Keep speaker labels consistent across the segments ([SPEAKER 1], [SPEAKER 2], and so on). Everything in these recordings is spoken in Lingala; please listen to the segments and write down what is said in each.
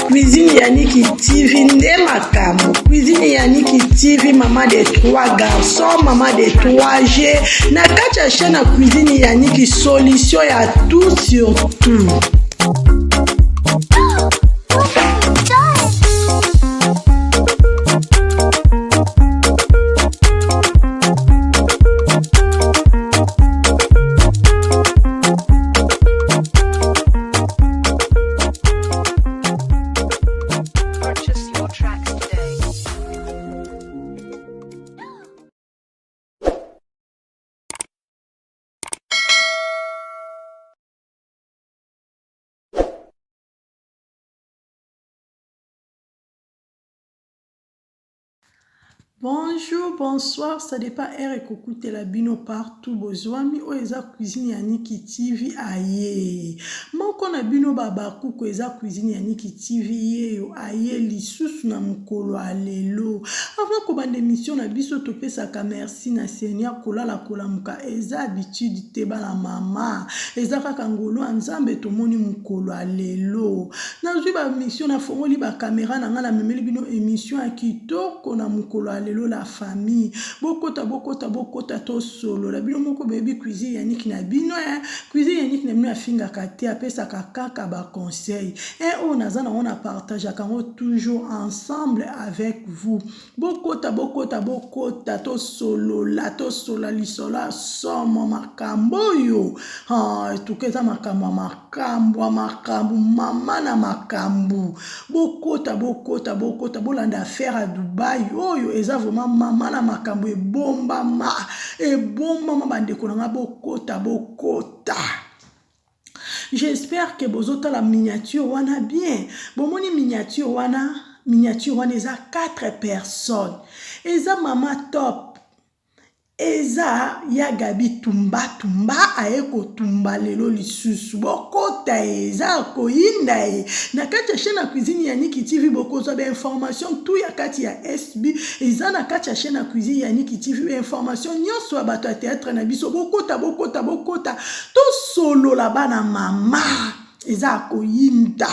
[SPEAKER 1] Cuisine Yannick TV nde makambo. Cuisine Yannick TV maman de trois garçons, maman de 3 G. Na kati ya chaîne ya Cuisine Yannick solution ya tout sur tout.
[SPEAKER 2] Purchase your tracks today.
[SPEAKER 1] Bonjour, bonsoir, ça dépend heure ekokutela bino partout bozwami oyo eza cuisine ya Niki TV aye moko na bino babakuku eza cuisine ya Niki TV yeyo aye lisusu na mokolo ya lelo avant kobanda emission na biso topesaka merci na Seigneur kolala kolamuka eza habitude te bana mama eza kaka ngolu ya Nzambe tomoni mokolo ya lelo Nazwi ba mission na fongoli ba camera na nga na memeli bino emission ya kitoko na mokolo ya lelo la famille bokota bokota bokota tosolola bino moko boyebi cuisine Yannick na bino eh cuisine Yannick na bino afingaka te apesaka kaka ba conseil eh oyo naza nango na partageaka yango toujours ensemble avec vous Bokota bokota bokota tosolola tosolola lisolo ya somo makambo oyo etuka eza makambo ya makambo ya makambo mama na makambo bokota bokota bokota bolanda affaire ya Dubai oyo eza vraiment mama na makambo ebombama ebombama bandeko na nga bokota bokota. J'espère que bozotala miniature wana bien. Bomoni miniature wana, miniature wana eza 4 personnes. Eza mama top. Eza ya Gabi tumba tumba aye kotumba lelo lisusu. Bokota ye, eza koyinda ye. Na kati ya chaîne ya cuisine ya Niki TV bokozwa ba information tout ya kati ya SB. Eza na kati ya chaîne ya cuisine ya Niki TV ba information nyonso ya bato ya théâtre na biso. Bokota bokota bokota. Tosolola bana mama eza koyinda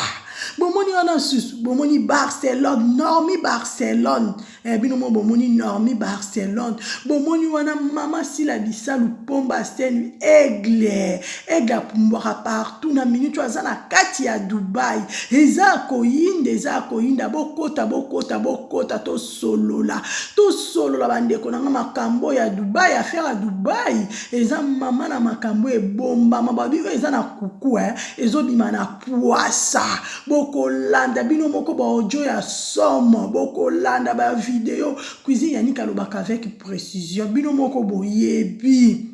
[SPEAKER 1] bomoni wana susu bomoni barcelone normi barcelone eh, bino mo bomoni normi barcelone bomoni wana mama sila bisalu pomba scène aigle aigle apumbwaka partout na minute aza na kati ya dubai eza koyinda eza koyinda bokota bokota bokota tosolola tosolola bandeko na nga makambo ya dubai affaire ya dubai eza mama na makambo ebombama babi oyo eza na kuku eh, ezobima na pwasa bokolanda bino moko baaudio ya somo bokolanda bavideo cuisine yanik alobaka avec précision bino moko boyebi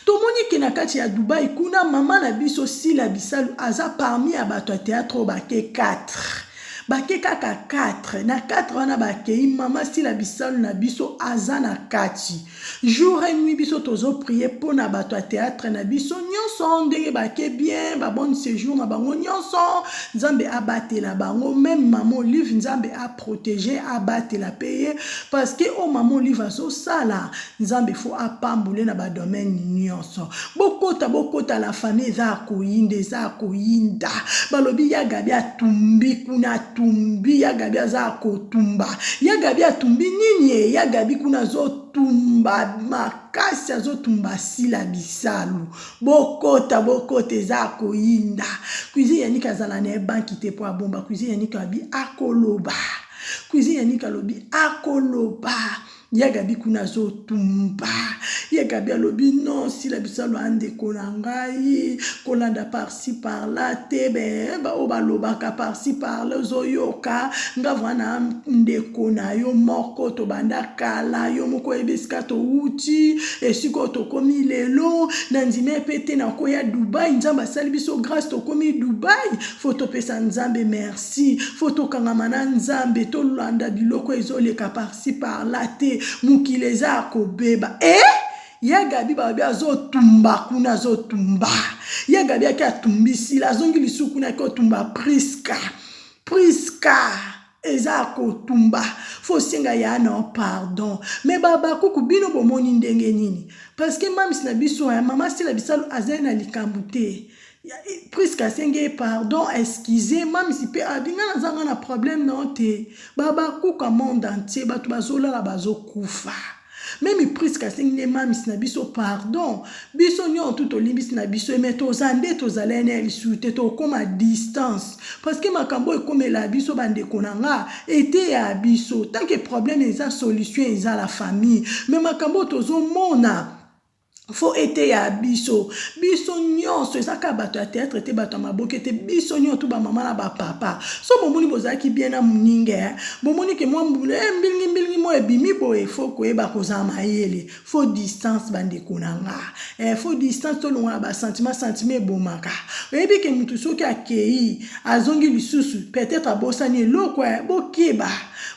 [SPEAKER 1] tomoni ke na kati ya dubai kuna mama na biso sila bisalu aza parmi ya bato ya théâtre oyo bake 4 bake kaka 4 na 4 wana bakei mama sila bisalu na biso aza na kati Jour et nuit biso tozo prier pona bato ya theatre na biso nyonso ndenge bake bien ba bonne séjour na bango nyonso nzambe abatela bango meme mama olive nzambe a protéger abatela pe ye parce que oyo mama olive azosala nzambe fo apambole na ba domaine nyonso bokota bokota la famille eza ya koyinda eza ya koyinda balobi ya gabi atumbi kuna atumbi ya gabi aza ya kotumba ya gabi atumbi nini ye ya gabi kuna azotumba makasi azotumba sila bisalu bokota bokota eza ya koyinda cuisine yanika azala na ye banki te mpo abomba cuisine yanika abi akoloba cuisine yanika alobi akoloba Ya Gaby kuna azotumba. Ya Gaby alobi non sila bisalu a ndeko na ngai kolanda par-ci par-là te be baoyo balobaka par-ci par-là ozoyoka nga vraimen na ndeko na yo moko tobanda kala yo moko oyebi esika towuti esika oyo tokomi lelo na ndima mpe te nakoya Dubai Nzambe asali biso grâce tokomi Dubai fo topesa Nzambe merci fo tokangama na Nzambe tolanda biloko ezoleka par si par là te mokili eza ya kobeba e eh? ya gabi balobi azotumba kuna azotumba ya gabi ake atumbi sila azongi lisusu kuna ake otumba priska priska. eza ya kotumba fo osenga ya na pardon me babakuku bino bomoni ndenge nini parce que mamisi na biso ya mama sila bisalu azali na likambo te Prisca asengi ye pardon excuse mamisi mpe abi ngai naza ngai na problème na yo te babakuka monde entier bato bazolala bazokufa meme Prisca asengi nde mamisi na biso pardon biso nyonso tu tolimbisi na biso me toza nde tozalai na ye lisusu te tokóma distance parce que makambo oyo ekomela biso bandeko na nga eteya biso tant que problème eza solution eza la famille me makambo oyo tozomona fo eteya biso. Biso nyonso eza kaka bato ya théâtre te, bato ya maboke te, biso nyonso tu bamama na bapapa. So bomoni bozalaki bien na moninga, eh? Bomoni ke mwa mbula eh, mbilingi mbilingi mwa ebimi boye, fo koyeba kozala mayele, fo distance bandeko na nga eh, fo distance, tolongola ba sentiment, sentiment ebomaka. Oyebi ke motu soki akei azongi lisusu peut-être abosani eloko, eh, bokeba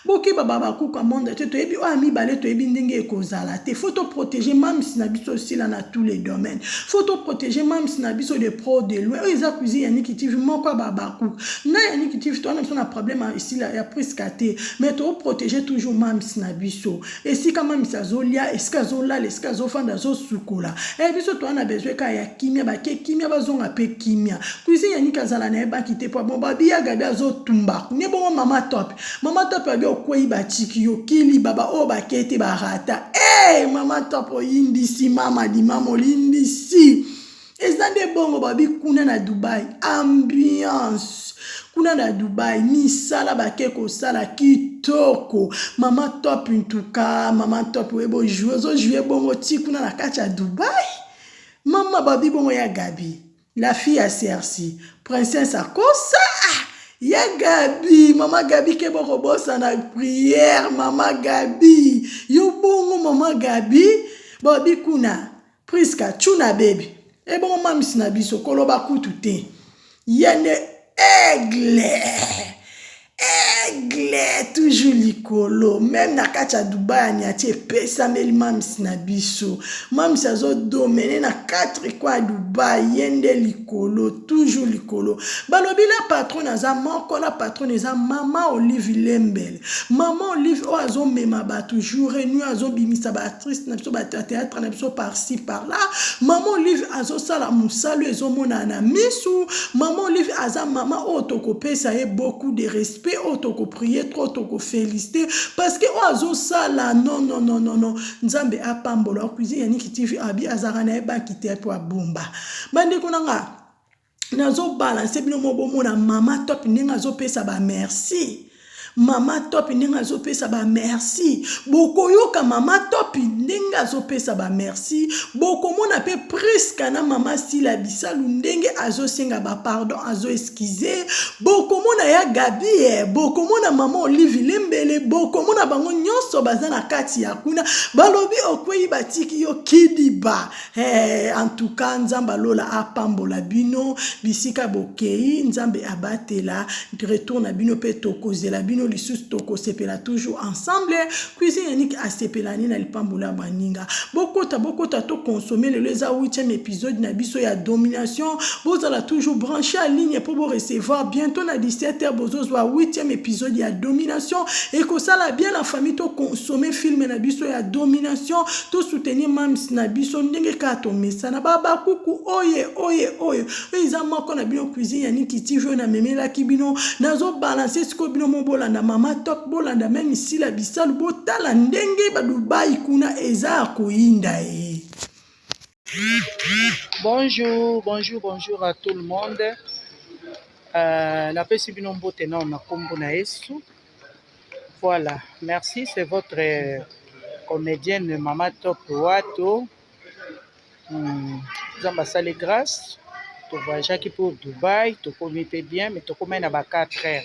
[SPEAKER 1] bokeba babakuka monde te, toyebi oyo ya mibale, toyebi ndenge ekozala te. Faut toprotéger mams na biso osila na tous les domaines, faut toprotéger mams na biso de pro de loin. Oyo eza Cuisine Yaniki TV, moko ya babakuka na Yaniki TV. Towana biso na problème esila ya Priska te, mais toprotéger toujours mams na biso, esika mams azolia, esika azolala, esika azofanda, azosukola. E biso toza na besoin kaka ya kimia, bake kimia, bazonga mpe kimia. Cuisine Yaniki azala na yebaki te po bon babiya Gabi azotumba ne bongo mama Top. Mama Top abi okwei, batiki yo kili baba oyo bake te barata. E mama Top oyindisi, mama dimama olindisi, eza nde bongo. Babi kuna na Dubai ambiance, kuna na Dubai misala bake kosala kitoko. Mama Top ntuka, mama Top oyeba ojouer, ozojouer bongo ti kuna na kati ya Dubai. Mama babi bongo ya Gabi, la fille ya Cerci, princesse akosa ya Gabi. Mama Gabi ke bokobosana prière. Mama Gabi yo bongo, mama Gabi babi kuna Priska tuna bebi ebongo mamisi na biso koloba kutu te, ye nde aigle, aigle toujours likolo, meme na kati ya Dubai. Aniati epesameli mamisi na biso, mamisi azodominer na 4 coins ya Dubai, ye nde likolo, toujours likolo. Balobi la patronne aza moko, la patronne eza mama Olive Lembele. Mama Olive oyo azomema bato jour et nuit, azobimisa baactrice na biso, bato ya théâtre na biso par-ci par-là. Mama Olive azosala mosala ezomonana na misu. Mama Olive aza mama oyo tokopesa ye beaucoup de respect, oyo tokoprier trop, tokoféliciter parce que oyo azosala, non, non, non, non, non, Nzambe apambola. Cuisine Yaniki TV abi azalaka na ye baki te po abomba. Bandeko na nga, nazobalancer bino mo bomona mama Top ndenge azopesa bamerci, mama Top ndenge azopesa bamerci. Bokoyoka mama Top ndenge azopesa bamerci, bokomona mpe Priska na mama Sila Bisalu ndenge azosenga bapardon, azoexcuser. Bokomona ya Gabi, e bokomona mama Olive Lembele, bokomona bango nyonso baza na kati ya kuna. Balobi okwei, batiki yo kidiba. Hey, en tout cas Nzambe alola apambola bino bisika bokei, Nzambe abatela retour na bino mpe tokozela bino lisusu, tokosepela toujours ensemble. Cuisine Yaniki asepelani na lipambola ya baninga. Bokota, bokota, toconsommer. Lelo eza 8e épisode na biso ya Domination. Bozala toujours branché en ligne mpo borecevoir bientôt na 17 heures, bozozwa 8e épisode ya Domination. Ekosala bien na famille, toconsommer film na biso ya Domination, tosoutenir mams na biso ndenge kaka tomesana. Babakuku oye oye oyo oyo eza moko na bino, Cuisine ya Niki TV oyo namemelaki bino. Nazobalancer sikoyo bino mo bolanda mama Top, bolanda meme Sila Bisalu, botala ndenge badubai kuna eza ya koyinda ye.
[SPEAKER 3] Bonjour, bonjour, bonjour à tout le monde. Napesi bino mbote nao na kombo na Yesu. Voilà, merci, c'est votre comédienne Mama Top Wato. Nzambe asali grâce, tovoyageaki pour Dubai, tokomi mpe bien, mais tokomi na ba 4 heures.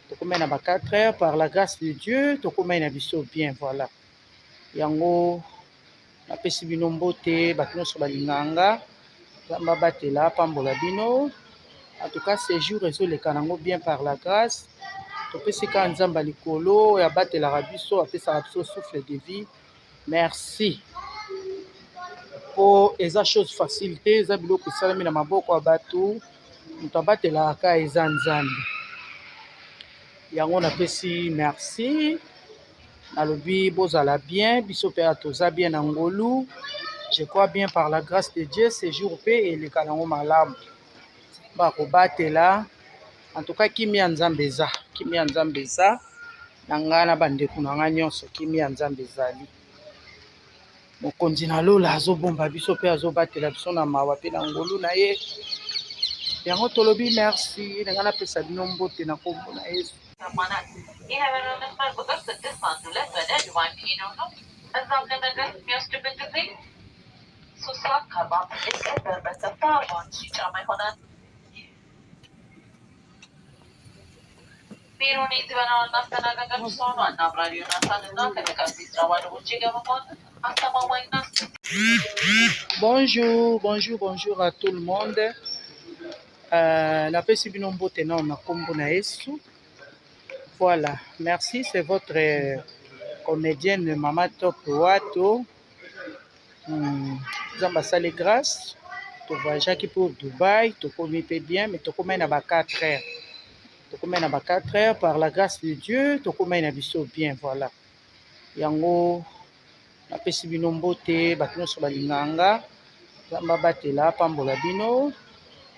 [SPEAKER 3] Tokomi na ba 4 heures par la grâce de Dieu, tokomi na biso bien, voilà. Yango napesi bino mbote, bato nyonso balingaka nga, Nzambe abatela, apambola bino. En tout cas, séjour ezoleka nango bien par la grâce. Topesi kaka Nzambe ya likolo oyo abatelaka biso, apesaka biso souffle de vie. Merci. Po eza chose facile te, eza biloko esalami na maboko ya bato, moto abatelaka kaka eza Nzambe. Yango napesi merci, nalobi bozala bien, biso mpe toza bien na ngolu. Je crois bien par la grâce de Dieu, séjour mpe eleka nango malamu, bakobatela. En tout cas kimia ya Nzambe eza, kimia ya Nzambe eza na ngai na bandeko na ngai nyonso, kimia ya Nzambe ezali. Mokonzi na lola azobomba biso mpe azobatela biso na mawa mpe na ngolu na ye. Yango tolobi merci, na ngai napesa bino mbote na nkombo na Yesu. Bonjour, bonjour, bonjour à tout le monde. Napesi bino mbote nao na kombo na Yesu. Voilà, merci, c'est votre comédienne Mama Top Wato. Nzambe asali grâce, tovoyageaki pour Dubaï, tokomi mpe bien, mais tokomai na ba 4 heures. Tokomai na ba 4 heures, par la grâce de Dieu, tokomai na biso bien, voilà. Yango napesi bino mbote, bato nyonso balingaka nga, Nzambe abatela, apambola bino.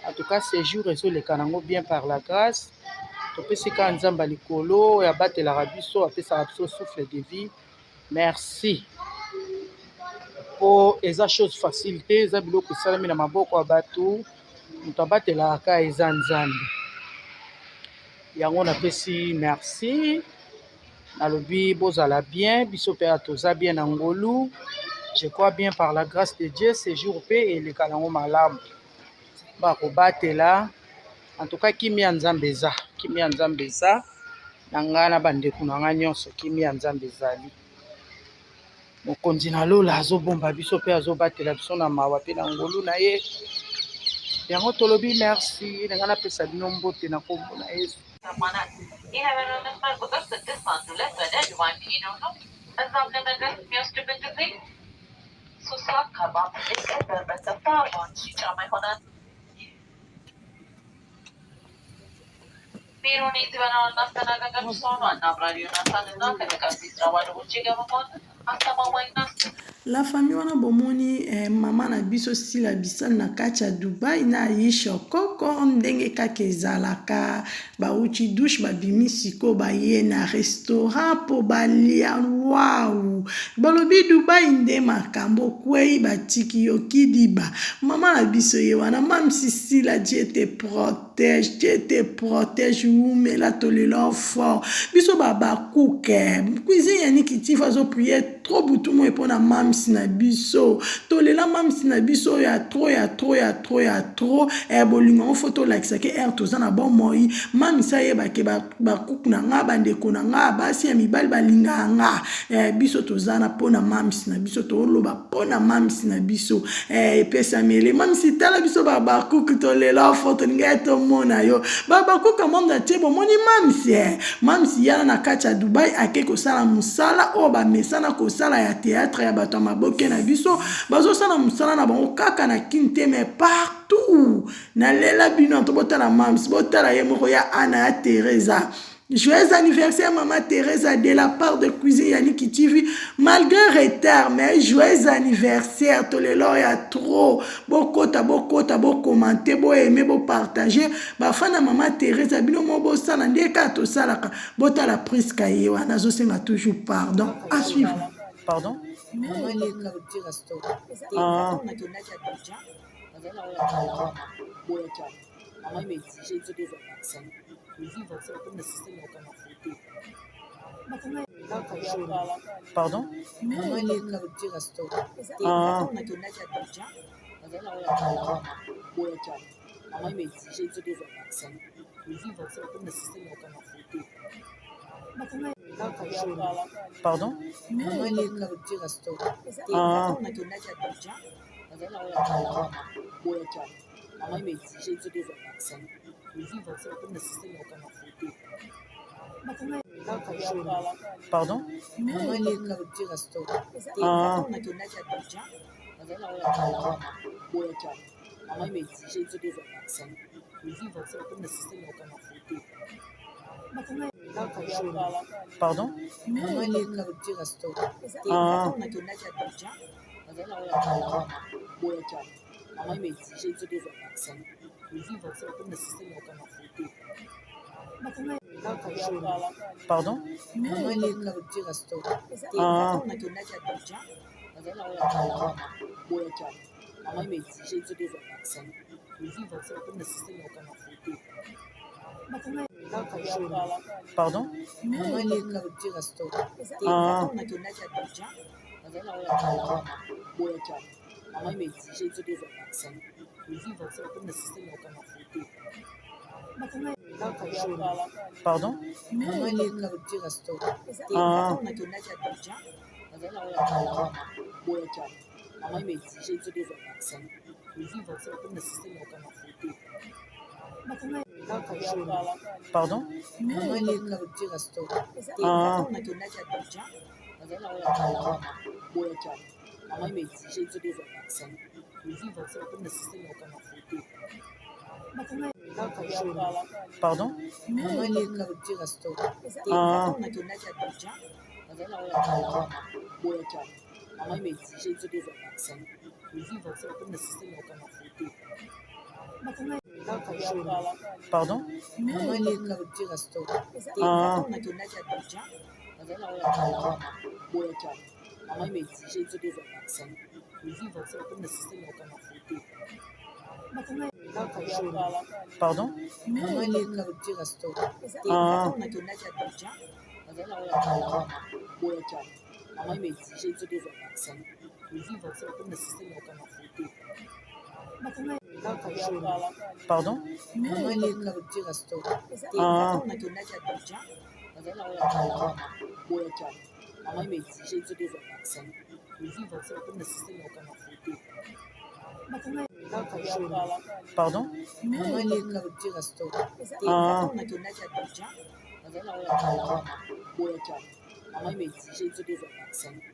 [SPEAKER 3] En tout cas, séjour ezoleka nango bien par la grâce. Topesi kaka Nzambe ya likolo oyo abatelaka biso, apesaka biso souffle de vie. Merci. Po eza chose facile te, eza biloko esalami na maboko ya bato, moto abatelaka kaka eza Nzambe. Yango napesi merci, nalobi bozala bien, biso mpe toza bien na ngolu. Je crois bien par la grâce de Dieu, séjour mpe eleka nango malamu, bakobatela. En tout cas kimia ya Nzambe eza, kimia ya Nzambe eza na ngai na bandeko na ngai nyonso, kimia ya Nzambe ezali. Mokonzi na lola azobomba biso mpe azobatela biso na mawa mpe na ngolu na ye. Yango tolobi merci, na ngai napesa bino mbote na nkombo na Yesu.
[SPEAKER 1] La famille wana bomoni mama na biso Sila Bisal na kati ya Dubai na Aisha Koko, ndenge kaka ezalaka, bauti douche babimi sikoyo baye na restaurant po balia. Waouh, balobi Dubai nde makambo, okwei batiki yo kidiba. Mama na biso ye wana, mamsi Sila, Dieu te protège, Dieu te protège, wumela tolela fort. Biso babakuke cuisine ya Niki Tifa azo prier trop butu moi mpona mamsi na biso, tolela mamsi na biso ya trop ya trop ya trop ya trop. Bolingo yango fo tolakisa ke ere toza na bomoi, mamsi ayebake bakuku na nga, bandeko na nga basi ya mibali balingaka nga. Biso toza na mpona mamsi na biso, toloba mpona mamsi na biso. Epesameli mamsi, tala biso babakuku tolela fo, tolingai tomona yo babakuku monde atie. Bomoni mamsi, mamsi yana na kati ya Dubai ake kosala mosala oyo bamesana kosala ya théâtre ya bato ya maboke na biso, bazosala mosala na bango kaka na Kini te, mais partout. Nalela bino to botala mams, botala ye moko ya Ana ya Teresa. Joyeux anniversaire Maman Teresa de la part de Cuisine Yannick TV. Malgré retard, mais joyeux anniversaire. Tolelo ya trop. Bokota, bokota, bo commenter, bo aimer, bo partager. Bafana Maman Teresa, bino mo bosala ndeka tosalaka. Botala Priska ye wana azosenga toujours pardon. À suivre.
[SPEAKER 3] Pardon? Ah. Pardon? Ah. Pardon? Ah. Pardon? Ah. Pardon? Ah. Pardon? Ah. Pardon? Ah. Pardon? Ah. Pardon? Ah. Pardon? Ah. Pardon? Ah. Pardon? Ah. Pardon? Ah. Pardon? Ah. Pardon?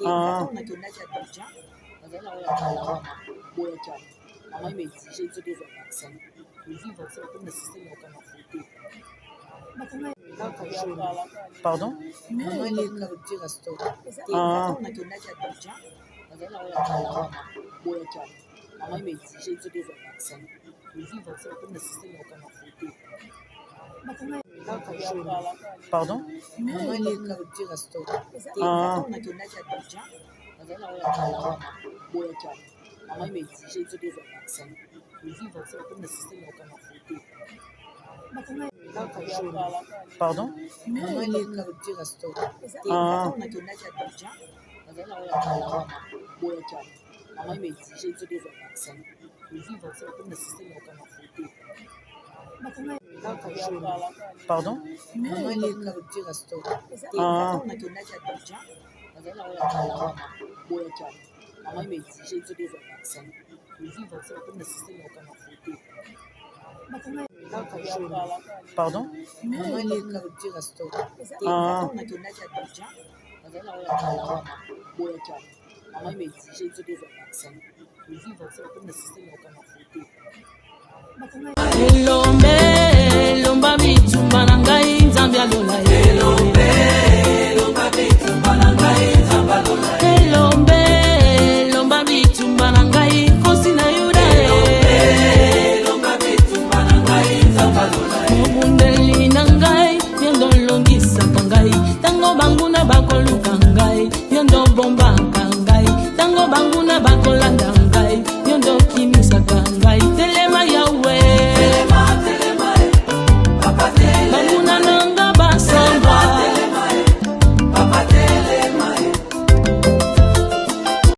[SPEAKER 3] Ah. Pardon? Ah. Pardon? Ah. Pardon? Ah. Pardon? Ah. Pardon? Ah.
[SPEAKER 4] Elombe elomba bitumba na ngai Nzambe alola elombe elomba bitumba na ngai Nzambe alola elombe elomba bitumba na ngai Nkosi na Yuda elombe elomba bitumba na ngai Nzambe alola mobundeli na ngai yo nde olongisaka ngai ntango banguna bakoluka ngai yo nde obombaka ngai ntango banguna bakolanda ngai yo nde okimisaka.